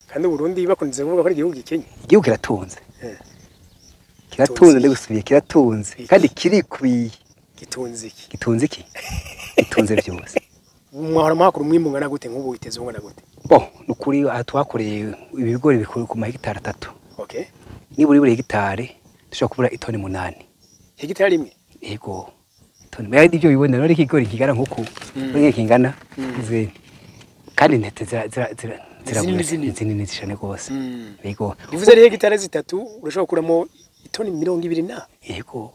Kandi Burundi bakunze kuvuga ko ari igihugu gikenye. Igihugu kiratunze. Kiratunze ndagusubiye kiratunze kandi kirikwiye. Gitunze iki? Gitunze iki? Gitunze byose. Mwahora mwakora umwimbu ungana gute nk'ubu witeze ungana gute? Bon, nukuri aha twakoreye ibigori bikuru ku mahegitari 3. Okay. Niburi buri hegitari dushobora kubura itoni 8. Hegitari imwe? Yego. Itoni. Mwe ibyo bibonera ari ikigori kigana nkuku. Buri kingana izeni. Kandi intete zira zinini zishane gose. Yego. Bivuze ari hegitari 3 urashobora kuramo itoni 20 na. Yego.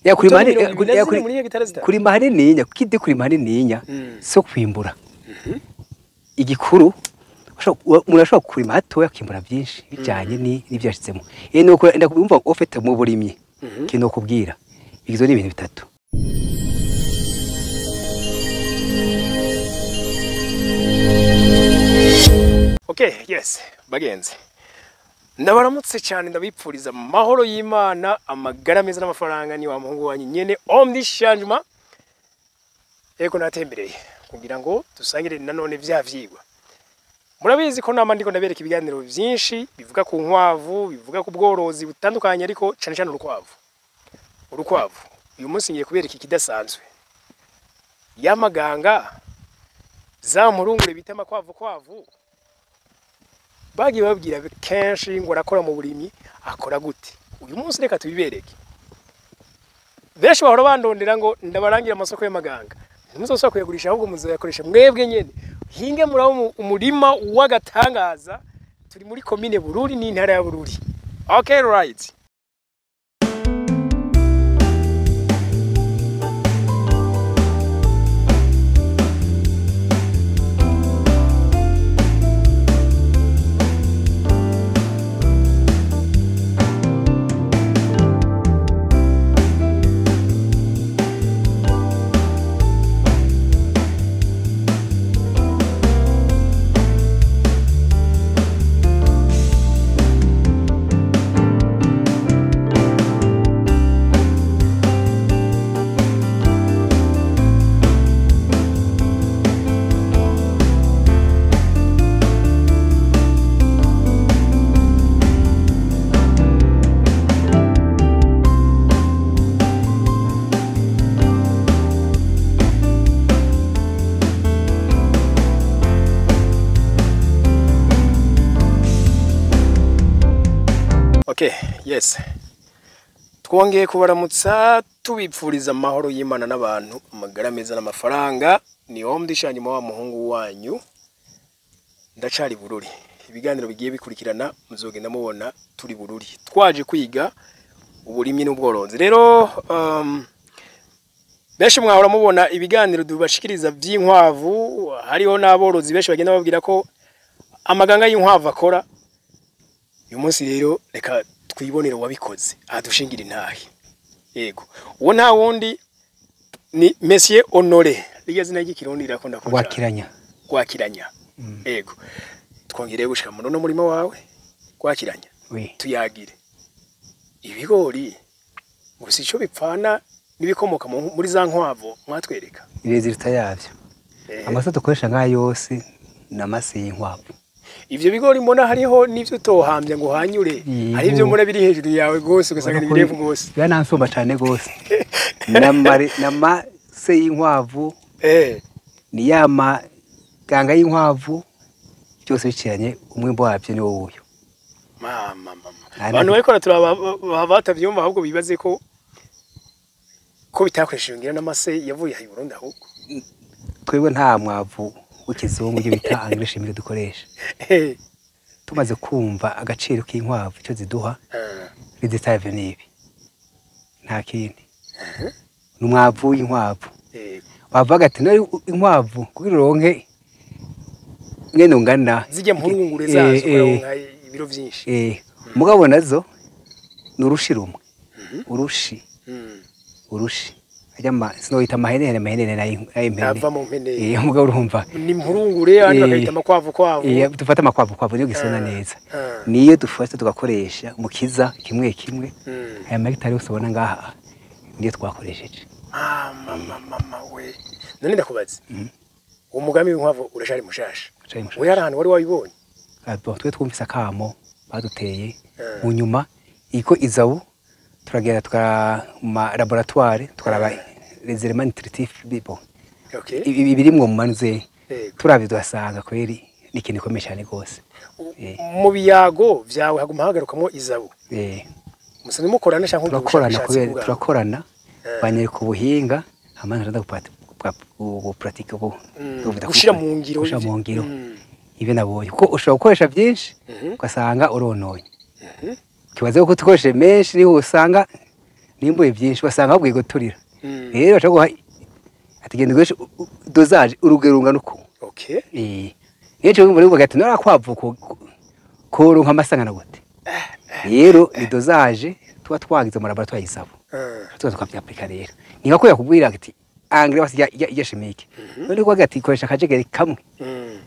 Ya kurima hanininya kidi kurima hanininya so kwimbura. Igikuru umuntu ashobora kurima hatoya akimbura byinshi bijyanye n'ibyo yashizemo. Nuko ndakubumva ofete mu burimyi kintu kubwira bigizwe n'ibintu bitatu. Okay, yes, bagenzi. Ndabaramutse cyane ndabipfuriza amahoro y'Imana, amagara meza n'amafaranga ni wa muhungu wanyu nyene Homme du Changement. Eko natembereye kugira ngo dusangire nanone vya vyigwa. Murabizi ko nama ndiko ndabereka ibiganiro byinshi bivuga ku nkwavu, bivuga ku bworozi butandukanye ariko cyane cyane urukwavu. Urukwavu uyu munsi ngiye kubereka ikidasanzwe. Yamaganga za murungure bita amakwavu kwavu. Bagiye babwira kenshi ngo arakora mu burimyi akora gute. Uyu munsi reka tubibereke. Benshi bahora bandondera ngo ndabarangira amasoko y'amaganga. Ntimuzosubira kuyagurisha ahubwo muzoyakoresha mwebwe nyene. Hinge muraho umurima w'agatangaza. Turi muri commune Bururi n'intara ya Bururi. Okay, right. Okay, yes. Twongeye kubaramutsa tubipfuriza amahoro y'Imana n'abantu, amagara meza n'amafaranga. Ni Homme du Changement wa muhungu wanyu. Ndacari Bururi. Ibiganiro bigiye bikurikirana muzogenda mubona turi Bururi. Twaje kwiga uburimyi n'ubworozi. Rero benshi mwahora mubona ibiganiro dubashikiriza by'inkwavu, hariho n'aborozi benshi bagenda babwira ko amaganga y'inkwavu akora. Uyu munsi rero reka twibonere wabikoze adushingira intahe. Yego, uwo nta wundi ni Monsieur Honore. Rirya zina ry'ikirundi rirakunda kuca. Gwakiranya. Gwakiranya. Yego. Twongereye gushika mu no murimo wawe Gwakiranya. Oui. Tuyagire. Ibigori ngo si ico bipfana nibikomoka muri za nkwavu mwatwereka. Irezirita yavyo. Amase dukoresha nka yose namase y'inkwavu. Ivyo bigori mbona hariho nivyo utohambya ngo hanyure. Hari ivyo mbona biri hejuru yawe gose ugasanga ni birefu gose. Biransumba cyane gose. Namase y'inkwavu. Ni yama ganga y'inkwavu byose biciranye umwimbo wabyo ni wowe uyo. Mama mama. Abantu bariko turaba batavyumva ahubwo bibaze ko bitakoresheje ngira namase yavuye i Burundi ahubwo. Twebwe nta mwavu w'ikizungu ibyo bita English mire dukoresha. Tumaze kumva agaciro k'inkwavu icyo ziduha rizitave nibi. Nta kindi. Numwavu w'inkwavu. Bavuga ati nari inkwavu kugira uronke ngene ungana zijya mpurungure zazo uronka ibiro byinshi. Mugabo nazo nurushi rumwe. Urushi. Urushi. Ajama sino yita mahenene mahenene na impene. Ava mu mpene. Mugabo urumva. Ni mpurungure abandi bakayita makwavu kwavu. Dufata makwavu kwavu niyo gisona neza. Niyo dufata tugakoresha mukiza kimwe kimwe. Aya magitari yose ubona ngaha niyo twakoresheje. Mama mama we. None ndakubaza. Uwo mugambi w'inkwavu urashari mushasha. We hari ahantu wari wabibonye? Twe twumvise akamo baduteye mu nyuma iko ISABU, turagenda tukara mu laboratoire, tukaraba les éléments nutritifs bibo ibirimwo mu manuze, turavye tuhasanga kweri ni ikintu gikomeye cyane rwose. Mu biyago vyawe haguma hagarukamwo ISABU. Musanzwe mukorana canke Turakorana, kubera turakorana, banyereka ubuhinga, hama nkaja gupratique ubu gushira mu ngiro. Gushira mu ngiro ibyo nabonye, kuko ushobora gukoresha byinshi ugasanga urononye. Kibaze ko tukoresheje menshi niho usanga nimbuye byinshi, ugasanga babwiye guturira. Rero bashobora guha ati genda ukoreshe dosage, urugero rungana uku. Niyo cyo muri uvuga ati narakwavu koronka amasangana gute. Rero ni dosage tuba twagize mu laboratoire ISABU, tuba tukavyapplika. Rero ni nka ko yakubwira ati engrais basi ya chimique, none ko ati koresha akajegeri kamwe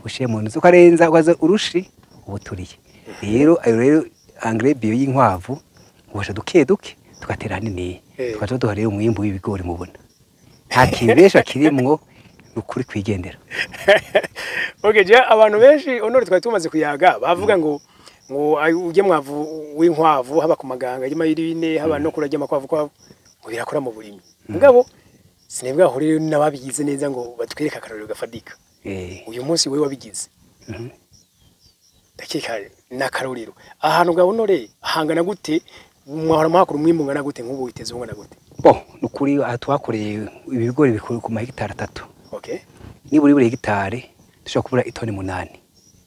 ushire mu nzu, ukarenza ukaza urushi ubuturiye. Rero ayo rero engrais bio y'inkwavu ubasha duke duke tugatera hanini, tukaca duha rero umwimbu w'ibigori mubona nta kibesha kirimwo, ukuri kwigendera. Okay, je abantu benshi, Honore, twari tumaze kuyaga bavuga ngo ujye mwavu w'inkwavu, haba ku maganga y'amayirine, haba no kurajya amakwavu kwavu, ngo birakora mu burimyi. Mugabo sinebwa ahurire n'ababigize neza ngo batwereke akarorero gafadika. Uyu munsi wewe wabigize, ndakeka n'akarorero. Ahantu ga Honore hangana gute? Mwahora muhakura umwimbu ungana gute? Nk'ubu witeze ungana gute? Bon, nukuri aha twakoreye ibigori bikuru ku mahegitari 3. Niburi buri hegitari dushobora kubura itoni 8.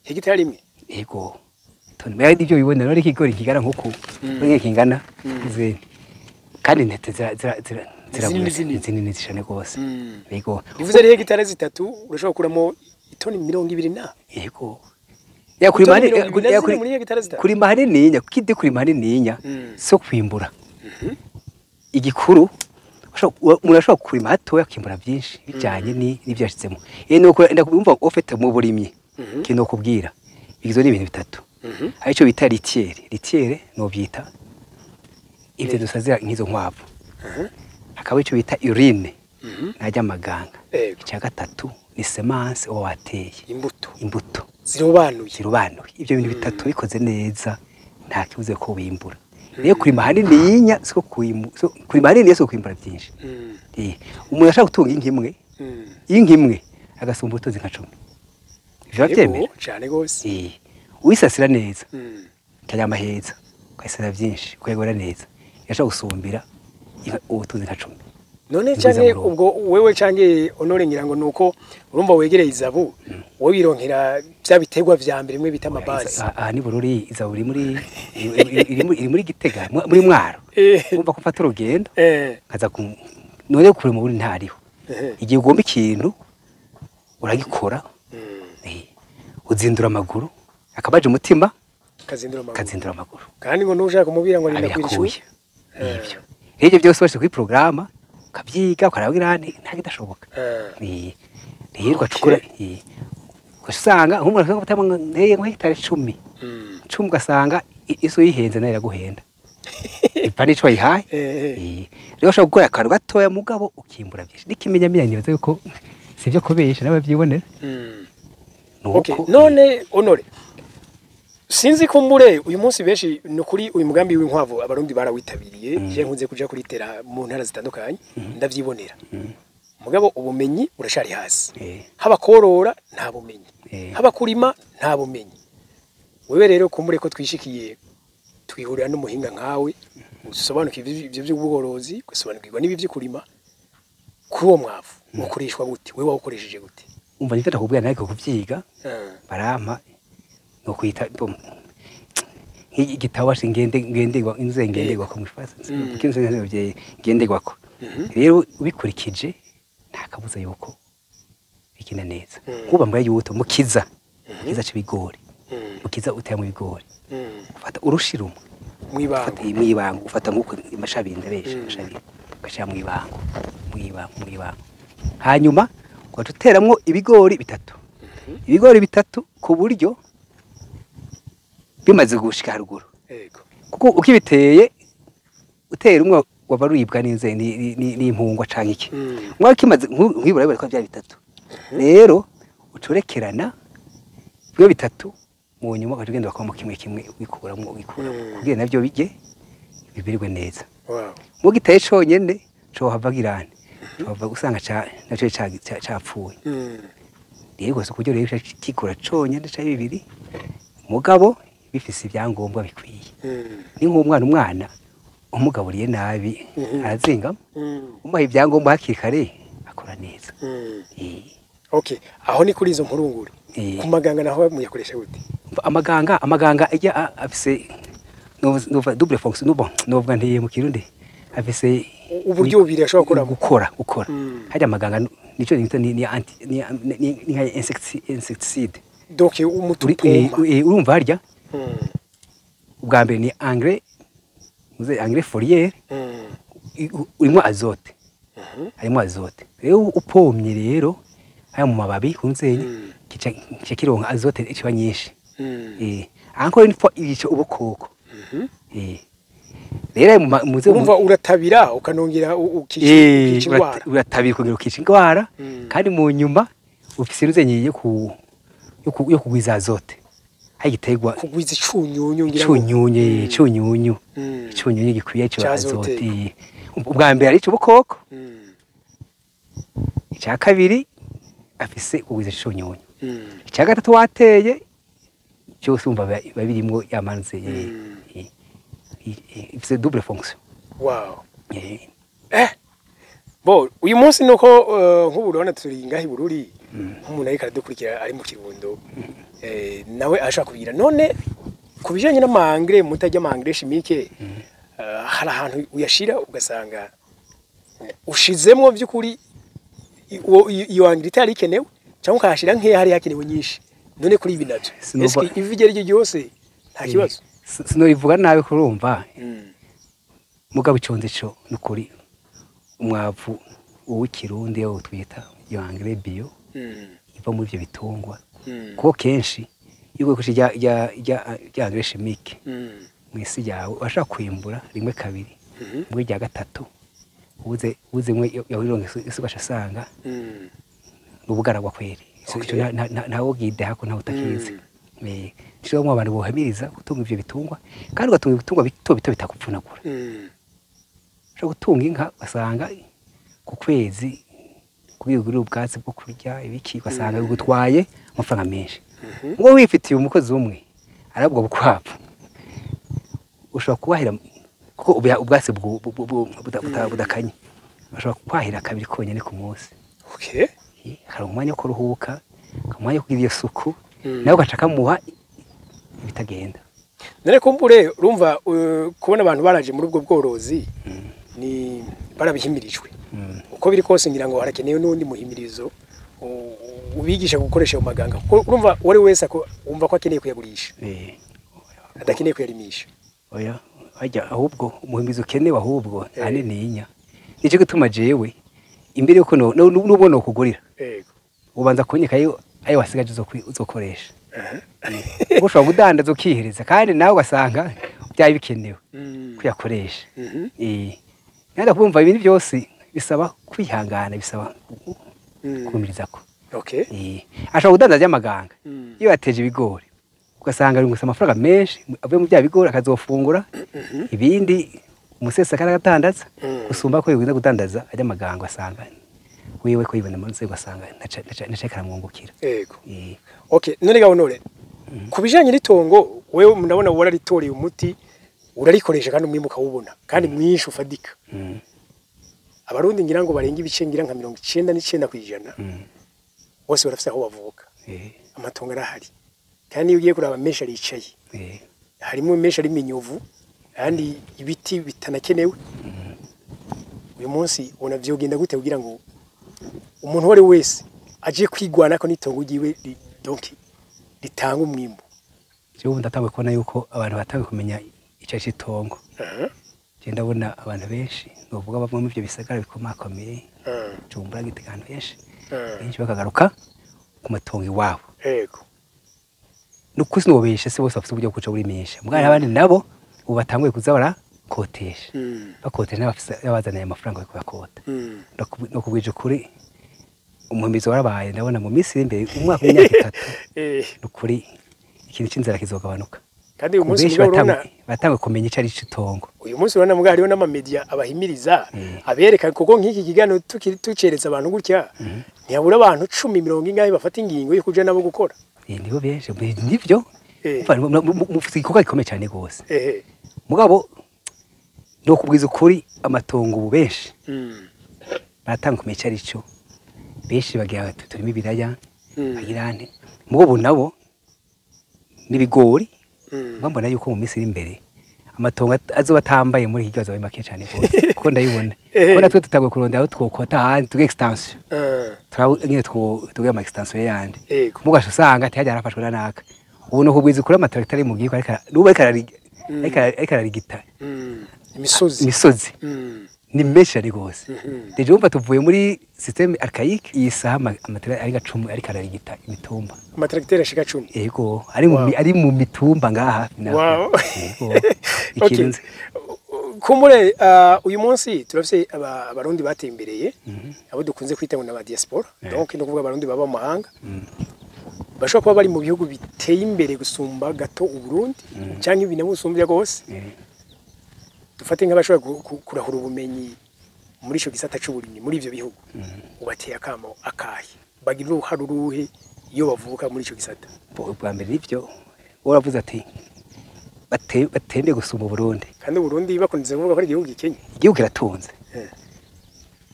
Hegitari imwe? Yego, itoni. Mbega ibyo bibonera ari ikigori kigana nkuku mm. kingana izindi, kandi intete zira zira zira Zinini zinini. Zinini zishane rwose. Yego. Bivuze ari hegitari 3 urashobora gukuramo itoni 20 na Yego, ya kurima Itoni hani 24 ya kuri muri hegitari 3. Kurima hanininya kidi, kurima hanininya so kwimbura. Igikuru umuntu ashobora kurima hatoya akimbura byinshi bijyanye n'ibyo yashizemo. Nuko ndakubwira ufite mu burimyi, ikintu kubwira bigizwe n'ibintu bitatu, aricyo bita litière. Litière no byita ibyo dusazira nk'izo nkwavu. Hakaba icyo bita urine najya amaganga. Icya gatatu ni semence uba wateye. Imbuto. Imbuto zirobanuye. Zirobanuye. Ibyo bintu bitatu bikoze neza nta kibuze ko wimbura. Rero kurima hanini yinya siko kurima hanini siko kwimbura byinshi. Umuntu ashaka gutunga inka imwe, inka imwe agasumba ubutunzi nka 10. Ivyo bavyemera cyane gose. Wisasira neza, ukaryama heza, ukayisasira byinshi, ukayigura neza, yashobora gusumbira ubutunzi nka 10. None canke ubwo wewe canke Honore, ngira ngo nuko urumva wegereye ISABU, wowe wironkera bya biterwa vya mbere bimwe bita amabazi. Aha ni Bururi, ISABU iri muri Gitega, muri Mwaro. Urumva ko mfata urugendo nkaza ku none kure mu Burundi ntariho. Igihe ugomba ikintu uragikora, uzindura amaguru akabaje umutima. Kazindura amaguru. Kazindura amaguru. Kandi ngo nushaka kumubwira ngo arinda kwira ivyo. Ivyo byose wese kuri programme ukabyiga ukarabwira nta kidashoboka. Rero ugacukura ugasanga nk'umuntu ashobora gufata nteye nka hegitari 10 10, ugasanga iso yihenze nayo iraguhenda ipfa n'ico wayihaye. Rero ushobora gukora akantu gatoya mugabo ukimbura byinshi. N'ikimenyamenya nibaza yuko si ibyo kubesha, nawe byibonera. Okay. None Honore, sinzi kumbure uyu munsi benshi nukuri uyu mugambi w'inkwavu abarundi barawitabiriye. Je nkunze kuja kuritera mu ntara zitandukanye, ndavyibonera. Mugabo ubumenyi burashari hasi. Haba korora nta bumenyi, haba kurima nta bumenyi. Wewe rero kumbure ko twishikiye twihurira n'umuhinga nkawe usobanukiwe ivyo by'ubworozi, ugasobanukirwa n'ibi byo kurima, kuri uwo mwavu ukoreshwa gute? Wewe wawukoresheje gute? Umva, nivyo ndakubwira, nawe kuvyiga barampa no kwita nk'igitabo bashe ngende ngenderwa inzu ngenderwako mu Gifaransa, kinzu ngenderwako. Rero ubikurikije nta kabuza yuko bigenda neza. Kuba mbere yuko mukiza mukiza c'ibigori, mukiza utera mu bigori, ufata urushi rumwe mwibango. Mwibango, ufata nkuko amashabi ndabesha, amashabi ugashira mwibango, mwibango, mwibango, hanyuma ugaca uteramwo ibigori bitatu, ibigori bitatu, ku buryo bimaze gushika haruguru, kuko ukibiteye utera umwe waba ruribwa n'inze n'impungwa canke iki. Mwaka kimaze nkibura ko bya bitatu, rero ucurekerana byo bitatu Mu nyuma ugaca ugenda ugakuramo kimwe kimwe, ugikuramo ugikuramo kugira navyo bijye bibirirwe neza. Mu giteye conyene cohava girane, cohava usanga ca naco capfuye. Rero gose kuburyo rero kikura conyene ca bibiri, mugabo bifise ibyangombwa bikwiye. Ni nk'umwana, umwana umugaburiye nabi arazingama, umuha ibyangombwa hakiri kare akora neza. Okay, aho ni kuri izo mpurungure. Ku maganga naho muyakoresha gute? Amaganga ajya afise no double fonction, no bon, novuga ntiye mu Kirundi afise uburyo bubiri ashobora gukora. Hajya amaganga nico nita ni anti ni nka insecticide. Donc umutupompa. Urumva harya ubwa mbere ni engrais, muze engrais foliaire urimo azote. Harimo azote. Rero upomye rero haya mu mababi kunzenye kica kironka azote ikiba nyinshi. Encore une fois igice ubukoko. Rero muze urumva uratabira ukanongera ukica ingwara. Uratabira kugira ukica ingwara, kandi mu nyuma ufise ruzenye yo kugwiza azote. Hagitegwa kugwiza icunyunyu ngira ngo icunyunyu. Icunyunyu gikwiye cyo azote. Ubwa mbere ari ubukoko. Icya kabiri afise kugwiza icunyunyu. Icya gatatu wateye cyose umva babirimo yamanze ifise double fonction. Wow. Bo uyu munsi nuko nk'ubu urabona turi ngahi Bururi, nk'umuntu ariko aradukurikira ari mu Kirundo, nawe ashaka kugira none kubijanye n'amangre mutajya amangre chimique, hari ahantu uyashira ugasanga ushizemwo by'ukuri iyo angre itari ikenewe, cyangwa ukahashira nkeya hari hakenewe nyinshi. None kuri ibi navyo eske ivi ryo ryose nta kibazo? Sinorivuga nabi kurumva. Mugabo iconze co nukuri umwavu uw'ikirundi yo twita iyo engrais bio iva muri ivyo bitungwa. Kuko kenshi iyo ukoresheje rya engrais chimique mw'isi yawe washaka kwimbura rimwe kabiri, muri rya gatatu ubuze mwe yawironka isi ugasanga n'ubugaragwa kweri. Ntawo gide hako ntawo utakizi. Nico mu abantu bohamiriza gutunga ivyo bitungwa, kandi ugatunga ibitungwa bito bito bitakupfunagura. Ushobora gutunga inka ugasanga ku kwezi kubigurira ubwatsi bwo kurya ibiki, ugasanga bigutwaye amafaranga menshi. Ngo wifitiye umukozi umwe arabwo bukwapfa, ushobora kubahira kuko ubwatsi budakanye, ushobora kwahira kabiri konyene ku munsi. Okay. Hari umwanya wo kuruhuka, umwanya wo kugira iyo suku, nawe ugaca kamuha ibitagenda. None kumbure urumva kubona abantu baraje muri ubwo bworozi ni barabihimirijwe. Uko biri kose ngira ngo harakenewe n'undi muhimirizo ubigisha gukoresha ayo maganga, kuko urumva wari wese wumva ko akeneye kuyagurisha. Adakeneye kuyarimisha. Oya, hajya ahubwo umuhimirizo ukenewe ahubwo hanini. Nico gituma jewe imbere yuko nubona ukugurira. Yego. Ubanza kunyeka ayo wasigaje uzokoresha. Ushobora kudandaza ukihereza kandi nawe ugasanga byari bikenewe kuyakoresha. Nanda kumva ibintu byose bisaba kwihangana, bisaba kumirizako. Okay. Ashobora kudandaza amaganga iyo yateje ibigori ugasanga arungutse amafaranga menshi avuye mu bya bigori akazofungura ibindi umusesa karatandaza, gusumba ko yigenda kudandaza ajya amaganga asanga wewe ko yibona munsi ugasanga ntaca karamwungukira. Yego. Okay, none ga Honore, kubijanye n'itongo wewe ndabona wararitoreye umuti urarikoresha kandi umwimbu ukawubona kandi mwinshi ufadika. Abarundi ngira ngo barenga ibice ngira nka 99% bose barafise aho bavuka. Amatongo arahari. Kandi iyo ugiye kuraba menshi aricaye. Harimo menshi ari minyovu kandi ibiti bitanakenewe. Uyu munsi ubona vyogenda gute kugira ngo umuntu wari wese aje kwigwana ko nitongo giwe donc ritanga umwimbu? Jewe ndatanguye kubona yuko abantu batanguye kumenya ico citongo. Je ndabona abantu benshi novuga bamwe mu byo bisagara bikomakomeye, Bujumbura Gitega, abantu benshi benshi bakagaruka ku matongo iwabo. Yego. Nuko sinobeshe se bose bafite uburyo bwo kuca burimisha. Mugabo abandi nabo ubu batanguye kuza barakotesha. Bakotesha n'abafise abazaniye amafaranga yo kubakota. No kubwije ukuri umuhimizo warabaye, ndabona mu minsi iri imbere umwaka w'imyaka 3 nukuri Ikintu c'inzara kizogabanuka. Kandi uyu munsi urabona batangwe kumenya ico ari itongo. Uyu munsi urabona mbwa hariho n'amamedia abahimiriza abereka, kuko nk'iki kiganiro tucereza abantu gutya ntiyabura abantu 10 mirongo ingahe bafata ingingo yo kuja nabo gukora. Nibo benshi nivyo. Mufite igikorwa gikomeye cyane gose. Mugabo no kubwiza ukuri amatongo ubu benshi baratanga kumenya ico ari cyo, benshi bagira bati turimo ibiraya bagirane, mugabo nabo n'ibigori. Mbona yuko mu minsi iri imbere amatongo azoba atambaye muri iki kibazo make cyane gose, kuko ndayibona ko natwe tutagwe kurondera aho twokota ahandi tuge extension, nyine tuge ama extension yandi, mugasha usanga ati hajya harafashwe nanaka. Ubu no kubwiza ukuri amatracteur ari mu gihugu ariko nubu ariko ararigita imisozi ni menshi cyane gose. Deje umva tuvuye muri système archaïque, iyi saha amatracteur ari gacumu ariko ararigita imitumba. Amatracteur ashika 10. Yego, ari mu mitumba ngaha. Wow. Yego. Ikinze. Kumbure uyu munsi turafise abarundi batembereye, abo dukunze kwita ngo n'aba diaspora, donc no kuvuga abarundi baba mu mahanga. Bashobora kuba bari mu bihugu biteye imbere gusumba gato Uburundi canke ibinamusumbya gose. Dufate nk'abashobora kurahura ubumenyi muri ico gisata c'uburimyi muri ivyo bihugu, ubateye akamo akahe bagira uruhare uruhe iyo bavuka muri ico gisata? Bwa mbere nivyo waravuze ati batembeye gusumba Uburundi, kandi Uburundi bakunze kuvuga ko ari igihugu gikenye. Igihugu kiratunze,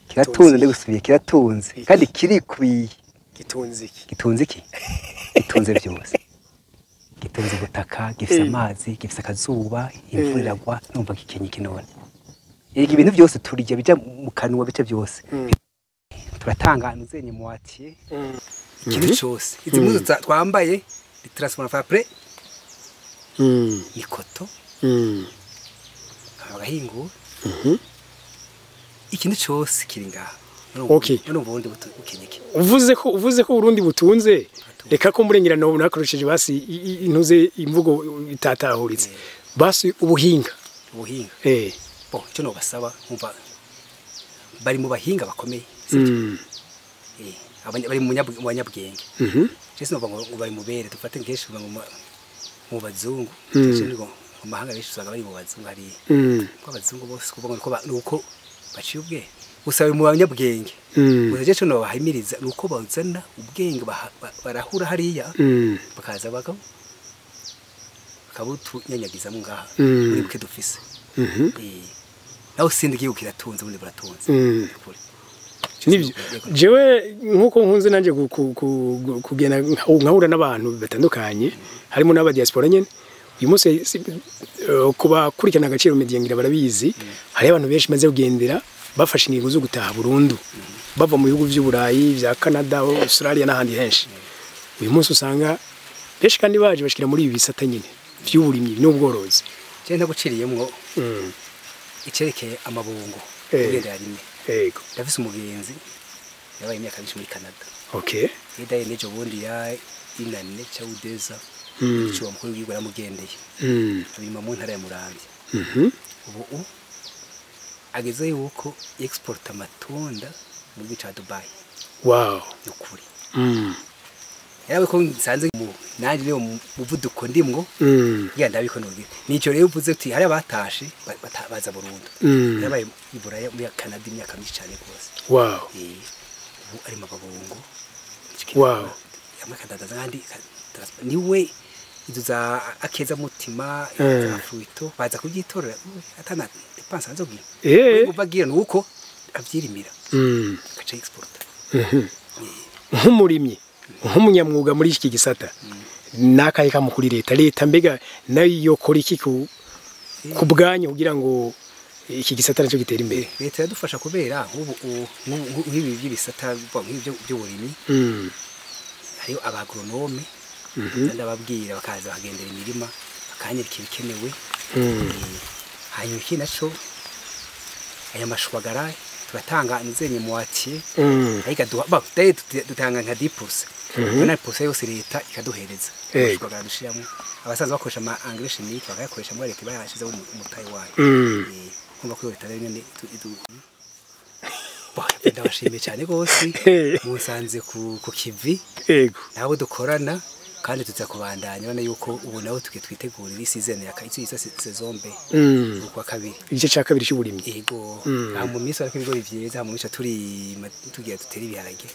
kiratunze, ndigusubiye kiratunze kandi kirikwiye. Gitunze iki? Gitunze iki? Gitunze byose. Gitunze ubutaka, gifise amazi, gifise akazuba, imvura iragwa, numva gikenye kinone. Erega ibintu byose turya bija mu kanwa bice byose. Turatanga nzenye muwatiye. Ikintu cyose. Izi mpuzu twambaye ni transform fabre. Ni koto. Abahingura. Ikintu cyose kiri ngaha. Okay. Uvuze ko Burundi butunze, reka ko murengera no nakoresheje basi intuze imvugo itatahuritse. Basi ubuhinga. Bo icyo no basaba nkumva bari mu bahinga bakomeye. Bari mu banyabwenge. Je sinova ngo bari mu bere dufate ngeshi mu bazungu. Je ngo mu mahanga benshi usanga bari mu bazungu hari. Ko abazungu bose kuvuga ngo nuko baciye ubwenge. Gusa mu banyabwenge. Gusa je cyo bahimiriza nuko bazana ubwenge barahura hariya bakaza bakabutunyanyagiza mu ngaha muri buke dufise. Naho sindi igihugu kiratunze ubundi buratunze. Nibyo jewe nkuko nkunze nanje kugenda nkahura n'abantu batandukanye harimo n'aba diaspora nyene. Uyu munsi kuba kurikirana agaciro media ngira barabizi, hari abantu benshi maze kugendera bafashe ingingo zo gutaha burundu bava mu bihugu by'Uburayi bya Canada, Australia n'ahandi henshi. Uyu munsi usanga benshi kandi baje bashikira muri ibi bisata nyine by'uburimyi n'ubworozi. Je ntaguciriyemwo icerekeye amabungo kugenda rimwe. Yego. Ndafise umugenzi yabaye imyaka myinshi muri Canada. Okay. Yedaye nejo bundi ya inane cyawudeza. Ico mukuru w'igihugu yaramugendeye. Abirima mu ntara ya Muramvya. Ubu ageze yuko export amatunda mu gihugu ca Dubai. Wow. Nukuri. Yarawe ko nsanze mu nanje niyo muvuduko ndimwo. Ya ndabiko nogira. Nico rero uvuze uti hari abatashe baza Burundu. Yabaye iburaya muri Canada imyaka myinshi cyane gose. Wow. Ubu ari mababungo. Wow. Yamakadadaza kandi niwe izo za akeza mutima za fruito baza kubyitorera atana dépense azogira. Ubagira nuko avyirimira. Gacha export. Nk'umurimyi, nk'umunyamwuga muri iki gisata. Nakaye kamukuri leta, leta mbega nayo yokora iki ku bwanyu kugira ngo iki gisata nacyo gitere imbere? Leta yadufasha kubera nk'ubu nk'ibi by'ibisata nk'ibyo by'uburimyi. Hariyo abagronome ndababwira bakaza bagendera imirima bakanyereka ibikenewe. Hanyuma iki naco aya mashwagara turatanga nzenye muwatiye ariko dutanga nka 10%. None pose yose leta ikaduhereza mashwagara dushiramo abasaza bakoresha ama engrais chimique bakayakoresha muri leta bayashize umutayi wayo. Kumva ko leta rero nyene ndabashimiye cyane gose musanze ku kivi. Yego. Nabo dukorana Kandi tuza kubandanya ubona yuko ubu naho tugiye twitegurira season ya icyo yitwa saison B, ukwa kabiri. Igice cya kabiri cy'uburimyi. Yego. Aha mu minsi ariko ibigori vyeza, mu minsi turi tugiye dutere ibiharage,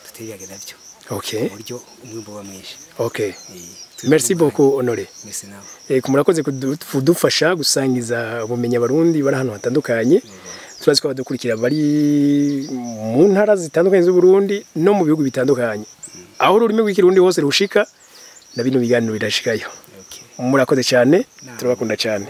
dutere ibiharage navyo, ku buryo umwimbu uba mwinshi. Merci beaucoup, Honore. Merci nawe. Murakoze kudufasha gusangiza ubumenyi Abarundi bari ahantu hatandukanye. Turazi ko abadukurikira bari mu ntara zitandukanye z'Uburundi no mu bihugu bitandukanye, aho ururimi rw'Ikirundi hose rushika, na bino biganiro birashikayo. Murakoze cyane, turabakunda cyane.